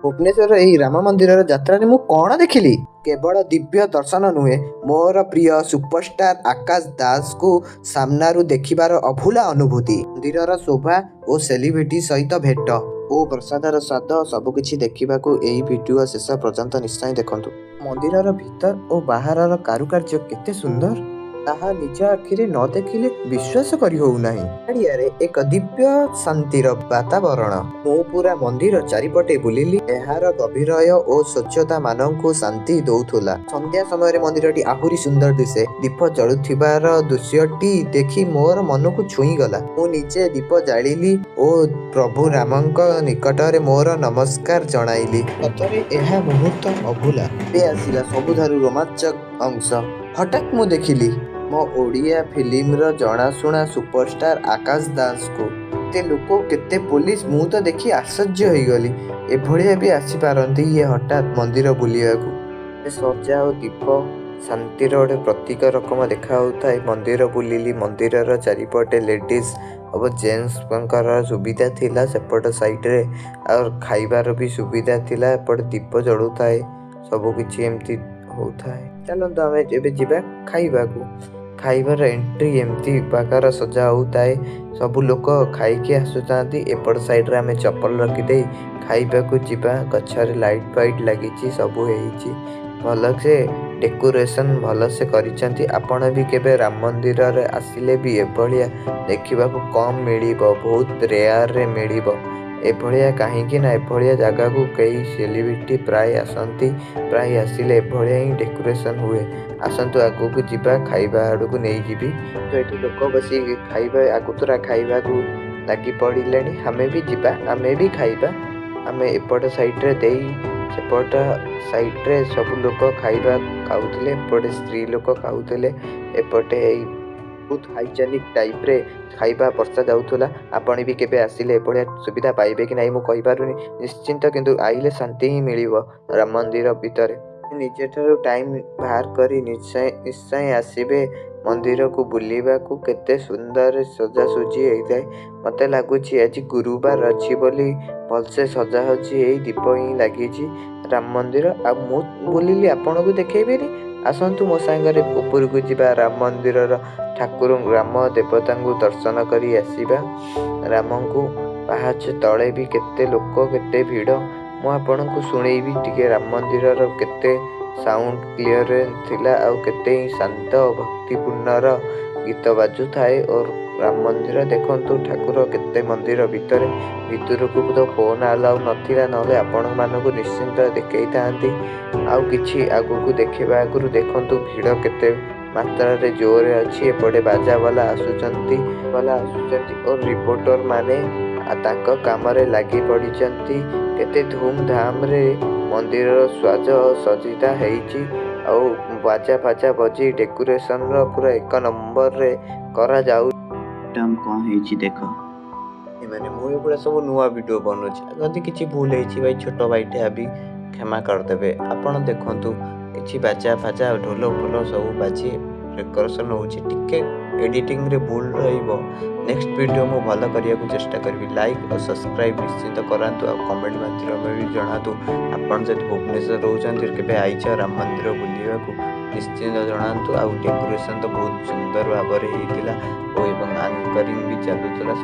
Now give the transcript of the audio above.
ଭୁବନେଶ୍ୱରର ଏହି ରାମ ମନ୍ଦିରର ଯାତ୍ରାରେ ମୁଁ କ'ଣ ଦେଖିଲି? କେବଳ ଦିବ୍ୟ ଦର୍ଶନ ନୁହେଁ, ମୋର ପ୍ରିୟ ସୁପରଷ୍ଟାର ଆକାଶ ଦାସଙ୍କୁ ସାମ୍ନାରୁ ଦେଖିବାର ଅଭୁଲା ଅନୁଭୂତି। ମନ୍ଦିରର ଶୋଭା ଓ ସେଲିବ୍ରିଟି ସହିତ ଭେଟ ଓ ପ୍ରସାଦର ସ୍ୱାଦ, ସବୁକିଛି ଦେଖିବାକୁ ଏହି ଭିଡିଓ ଶେଷ ପର୍ଯ୍ୟନ୍ତ ନିଶ୍ଚୟ ଦେଖନ୍ତୁ। ମନ୍ଦିରର ଭିତର ଓ ବାହାରର କାରୁକାର୍ଯ୍ୟ କେତେ ସୁନ୍ଦର, ତାହା ନିଜ ଆଖିରେ ନ ଦେଖିଲେ ବିଶ୍ୱାସ କରି ହେଉନାହିଁ। ଚାରିଆଡ଼େ ଏକ ଦିବ୍ୟ ଶାନ୍ତିର ବାତାବରଣ। ମୁଁ ପୁରା ମନ୍ଦିର ଚାରିପଟେ ବୁଲିଲି। ଏହାର ଗଭୀରୟ ଓ ସ୍ୱଚ୍ଛତା ମନକୁ ଶାନ୍ତି ଦଉଥିଲା। ସନ୍ଧ୍ୟା ସମୟରେ ମନ୍ଦିରଟି ଆହୁରି ସୁନ୍ଦର ଦିଶେ। ଦୀପ ଜଳୁଥିବାର ଦୃଶ୍ୟଟି ଦେଖି ମୋର ମନକୁ ଛୁଇଁଗଲା। ମୁଁ ନିଜେ ଦୀପ ଜାଳିଲି ଓ ପ୍ରଭୁ ରାମଙ୍କ ନିକଟରେ ମୋର ନମସ୍କାର ଜଣାଇଲି। ସତରେ ଏହା ମୁହୂର୍ତ୍ତ ଅଭୁଲା। ଏବେ ଆସିଲା ସବୁଠାରୁ ରୋମାଞ୍ଚକ ଅଂଶ। ହଠାତ୍ ମୁଁ ଦେଖିଲି ମୋ ଓଡ଼ିଆ ଫିଲ୍ମର ଜଣାଶୁଣା ସୁପରଷ୍ଟାର ଆକାଶ ଦାସଙ୍କୁ। କେତେ ଲୋକ, କେତେ ପୋଲିସ, ମୁଁ ତ ଦେଖି ଆଶ୍ଚର୍ଯ୍ୟ ହେଇଗଲି। ଏଭଳିଆ ବି ଆସିପାରନ୍ତି ଇଏ ହଠାତ୍ ମନ୍ଦିର ବୁଲିବାକୁ। ସଜା ଓ ଦୀପ ଶାନ୍ତିର ଗୋଟେ ପ୍ରତୀକ ରକମ ଦେଖାଯାଉଥାଏ। ମନ୍ଦିର ବୁଲିଲି। ମନ୍ଦିରର ଚାରିପଟେ ଲେଡିଜ ଓ ଜେଣ୍ଟସଙ୍କର ସୁବିଧା ଥିଲା ସେପଟ ସାଇଡରେ, ଆଉ ଖାଇବାର ବି ସୁବିଧା ଥିଲା। ଏପଟେ ଦୀପ ଜଳୁଥାଏ, ସବୁ କିଛି ଏମିତି ହଉଥାଏ। ଚାଲନ୍ତୁ, ଆମେ ଏବେ ଯିବା ଖାଇବାକୁ। ଖାଇବାର ଏଣ୍ଟ୍ରି ଏମିତି ପ୍ରକାର ସଜା ହଉଥାଏ। ସବୁ ଲୋକ ଖାଇକି ଆସୁଥାନ୍ତି। ଏପଟ ସାଇଡରେ ଆମେ ଚପଲ ରଖିଦେଇ ଖାଇବାକୁ ଯିବା। ଗଛରେ ଲାଇଟ୍ ଫାଇଟ୍ ଲାଗିଛି, ସବୁ ହେଇଛି, ଭଲସେ ଡେକୋରେସନ ଭଲସେ କରିଛନ୍ତି। ଆପଣ ବି କେବେ ରାମ ମନ୍ଦିରରେ ଆସିଲେ ବି ଏଭଳିଆ ଦେଖିବାକୁ କମ୍ ମିଳିବ, ବହୁତ ରେୟାରରେ ମିଳିବ ଏଭଳିଆ। କାହିଁକି ନା ଏଭଳିଆ ଜାଗାକୁ କେହି ସେଲିବ୍ରିଟି ପ୍ରାୟ ଆସନ୍ତି, ପ୍ରାୟ ଆସିଲେ ଏଭଳିଆ ହିଁ ଡେକୋରେସନ ହୁଏ। ଆସନ୍ତୁ, ଆଗକୁ ଯିବା, ଖାଇବା ଆଡ଼କୁ ନେଇଯିବି। ତ ଏଠି ଲୋକ ବସି ଖାଇବା ଆଗତୁରା ଖାଇବାକୁ ଲାଗି ପଡ଼ିଲେଣି। ଆମେ ବି ଯିବା, ଆମେ ବି ଖାଇବା। ଆମେ ଏପଟ ସାଇଡରେ ଦେଇ ସେପଟ ସାଇଡରେ ସବୁ ଲୋକ ଖାଇବା ଖାଉଥିଲେ। ଏପଟେ ସ୍ତ୍ରୀ ଲୋକ ଖାଉଥିଲେ। ଏପଟେ ଏଇ ବହୁତ ହାଇଜେନିକ ଟାଇପରେ ଖାଇବା ପରସା ଯାଉଥିଲା। ଆପଣ ବି କେବେ ଆସିଲେ ଏଭଳିଆ ସୁବିଧା ପାଇବେ କି ନାହିଁ ମୁଁ କହିପାରୁନି ନିଶ୍ଚିନ୍ତ, କିନ୍ତୁ ଆଇଲେ ଶାନ୍ତି ହିଁ ମିଳିବ ରାମ ମନ୍ଦିର ଭିତରେ। ନିଜଠାରୁ ଟାଇମ ବାହାର କରି ନିଶ୍ଚୟ ନିଶ୍ଚୟ ଆସିବେ ମନ୍ଦିରକୁ ବୁଲିବାକୁ। କେତେ ସୁନ୍ଦର ସଜାସଜି ହେଇଥାଏ। ମତେ ଲାଗୁଛି ଆଜି ଗୁରୁବାର ଅଛି ବୋଲି ଭଲସେ ସଜାସଜି ହେଇ ଦୀପ ହିଁ ଲାଗିଛି ରାମ ମନ୍ଦିର। ଆଉ ମୁଁ ବୁଲିଲି, ଆପଣଙ୍କୁ ଦେଖେଇବିନି? ଆସନ୍ତୁ, ମୋ ସାଙ୍ଗରେ ଉପରକୁ ଯିବା, ରାମ ମନ୍ଦିରର ଠାକୁର ରାମ ଦେବତାଙ୍କୁ ଦର୍ଶନ କରି ଆସିବା ରାମଙ୍କୁ। ପାହାଚ ତଳେ ବି କେତେ ଲୋକ, କେତେ ଭିଡ଼। ମୁଁ ଆପଣଙ୍କୁ ଶୁଣେଇବି ଟିକେ ରାମ ମନ୍ଦିରର କେତେ ସାଉଣ୍ଡ କ୍ଲିୟର ଥିଲା ଆଉ କେତେ ହିଁ ଶାନ୍ତ ଭକ୍ତିପୂର୍ଣ୍ଣର ଗୀତ ବାଜୁଥାଏ। ଓ ରାମ ମନ୍ଦିର ଦେଖନ୍ତୁ, ଠାକୁର କେତେ ମନ୍ଦିର ଭିତରେ। ଭିତରକୁ ତ ଫୋନ ଆଲାଉ ନଥିଲା, ନହେଲେ ଆପଣମାନଙ୍କୁ ନିଶ୍ଚିନ୍ତ ଦେଖେଇଥାନ୍ତି। ଆଉ କିଛି ଆଗକୁ ଦେଖିବା ଆଗରୁ ଦେଖନ୍ତୁ ଭିଡ଼ କେତେ ମାତ୍ରାରେ ଜୋରରେ ଅଛି। ଏପଟେ ବାଜା ବାଲା ଆସୁଛନ୍ତି, ବାଲା ଆସୁଛନ୍ତି ଓ ରିପୋର୍ଟର ମାନେ ତାଙ୍କ କାମରେ ଲାଗି ପଡ଼ିଛନ୍ତି। କେତେ ଧୁମଧାମରେ ମନ୍ଦିରର ସାଜ ସଜିତା ହେଇଛି ଆଉ ବାଜା ଫାଜା ବଜେଇ ଡେକୋରେସନର ପୁରା ଏକ ନମ୍ବରରେ କରାଯାଉ। କଣ ହେଇଛି ଦେଖ। ଏମାନେ ମୁଁ ଏଗୁଡ଼ା ସବୁ ନୂଆ ଭିଡ଼ିଓ ବନଉଛି। ଯଦି କିଛି ଭୁଲ ହେଇଛି ଭାଇ, ଛୋଟ ଭାଇଟେ ଭାବି କ୍ଷମା କରିଦେବେ ଆପଣ। ଦେଖନ୍ତୁ, କିଛି ବାଜା ଫାଜା ଢୋଲ ଫୋଲ ସବୁ ବାଜି ଡେକୋରେସନ ହେଉଛି। ଟିକେ ଏଡ଼ିଟିଂରେ ଭୁଲ ରହିବ। ନେକ୍ସଟ ଭିଡ଼ିଓ ମୁଁ ଭଲ କରିବାକୁ ଚେଷ୍ଟା କରିବି। ଲାଇକ୍ ଆଉ ସବସ୍କ୍ରାଇବ୍ ନିଶ୍ଚିତ କରାନ୍ତୁ ଆଉ କମେଣ୍ଟ ମାଧ୍ୟମରେ ବି ଜଣାନ୍ତୁ। ଆପଣ ଯଦି ଭୁବନେଶ୍ୱର ରହୁଛନ୍ତି, କେବେ ଆଇଛ ରାମ ମନ୍ଦିର ବୁଲିବାକୁ, ନିଶ୍ଚିତ ଜଣାନ୍ତୁ। ଆଉ ଡେକୋରେସନ ତ ବହୁତ ସୁନ୍ଦର ଭାବରେ ହେଇଥିଲା ଓ ଏବଂ ଆଙ୍କରିଂ ବି ଚାଲୁଥିଲା।